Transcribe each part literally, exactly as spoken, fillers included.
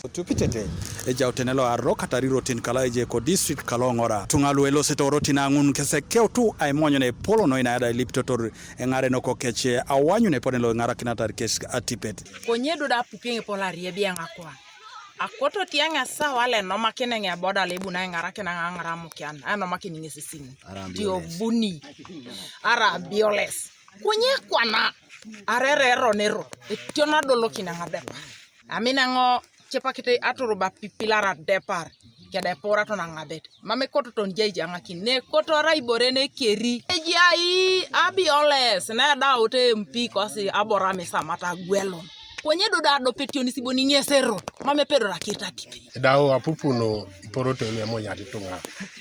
Otupitete ejautene lo arro katarirotin kalo eje ko district kalo Ŋora. Tuŋa lu elosete orotin aŋun kese keutu aimonyo ne epol noi na eda ilipitotor eŋarenok kece awanyu ne epone lo iŋarakinatar kes atipet. Konye do da apupi eŋ epol arieb eŋ akwa. Akoto tiaŋ esawa le enomakin eŋ eboda lo ebuni aiŋarakin eŋ aŋaramukian, aenomakin ŋes isiŋ. Ara ambulance. Tiobuni. Ara ambulance. Konye kwana. Arere eronero. Etion adolokin eŋ adepa. Amina ŋo cepakit aturuba pipilara depar kede eporato naŋabet. Mam ekototon jai jaŋakin nekotora ibore nekeri. Ejai abioles nedaut empi kosi aboram isamat agwelon. Konye dodo adopetionis bon iŋes erot mam epedor akirita tipi. Edau apupuno iporoto elu emonyat ituŋa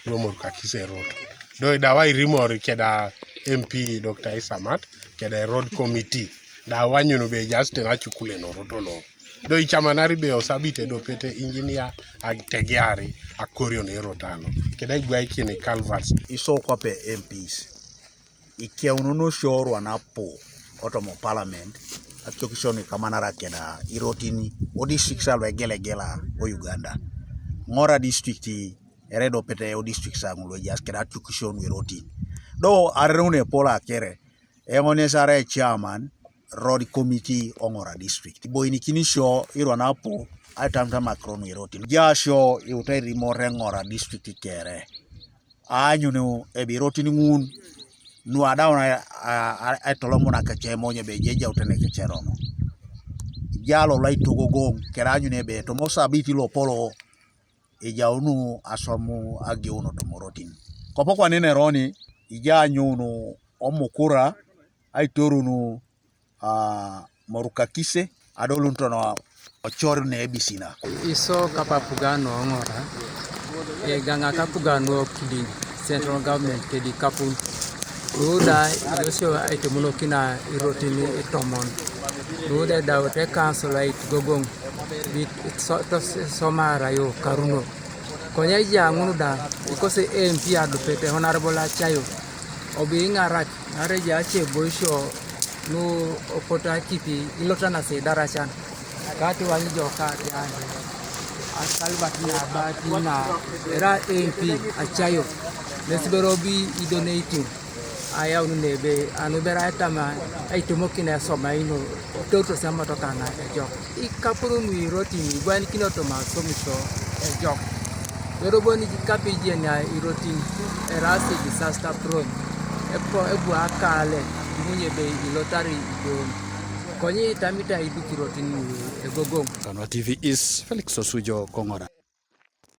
luomor kakis erot. Do idau airimor keda M P Doctor Isamat keda road committee. Da wanyunu be just na chukulen oroto lo. Do icamanari be osabit edopete engineer ategeari akorion erotalo. Keda igwaikini culverts. Iso kwape M Ps. Ikeununo sio rwan apu otomo parliament. Akicokisio nu ikamanara keda irotin o districts alu egelegela o Uganda. Ŋora district ere edopete o districts aŋulu ejaas keda akicokisio nu irotin. Do arereun epol akere. Eoŋ nes arai chairman road committee o Ŋora district. Iboinikini sio irwan apu aitamtam akiro nu irotin. Ejaa sio iutai rimor Ŋora district kere. Aanyun ebe irotin ŋun nu adaun a, a, a, aitolomon akece emony ebe ejai ejautene kece erono. Ejaa lolo aitogogoŋ kere aanyun ebe toma osabiti lopolo ejaunu aswam ageuno toma orotin. Kopokwa nene eroni ijaa anyoun omukura aitorun a, morukakise adolun tona ocor ne ebisina. Iso kapapugano Ŋora egaŋa kapugano kidiŋ central government kedi kapun. Luda ilosio aitemonokina irotin itomon. Luda edaut ekansolait gogoŋ. Bit so-, tos-, somara yo karuno. Konye ejaa ŋun da, ikosi M P adupete Honorable Achayo, obi iŋarak, naarai ejaa ace boisio nu opotu akipi ilotanasi idaracan, kati wany jo kati ane, asalbat na abati na, era M P Achayo, nesibero obi idoneitin. Ayaun nebe anubera aitama aitemokin esomaino, itorotos emotoka na ejok. Ikapuru nu irotin igwanikinoto masomisho ejok. Eroboni kapijen irotin erasi disaster prone. Epo ebu akale imunye be ilotari idon. Konye itamita iduk irotin nu egogoŋ. Kanwa T V is Felix Osujo Koŋora.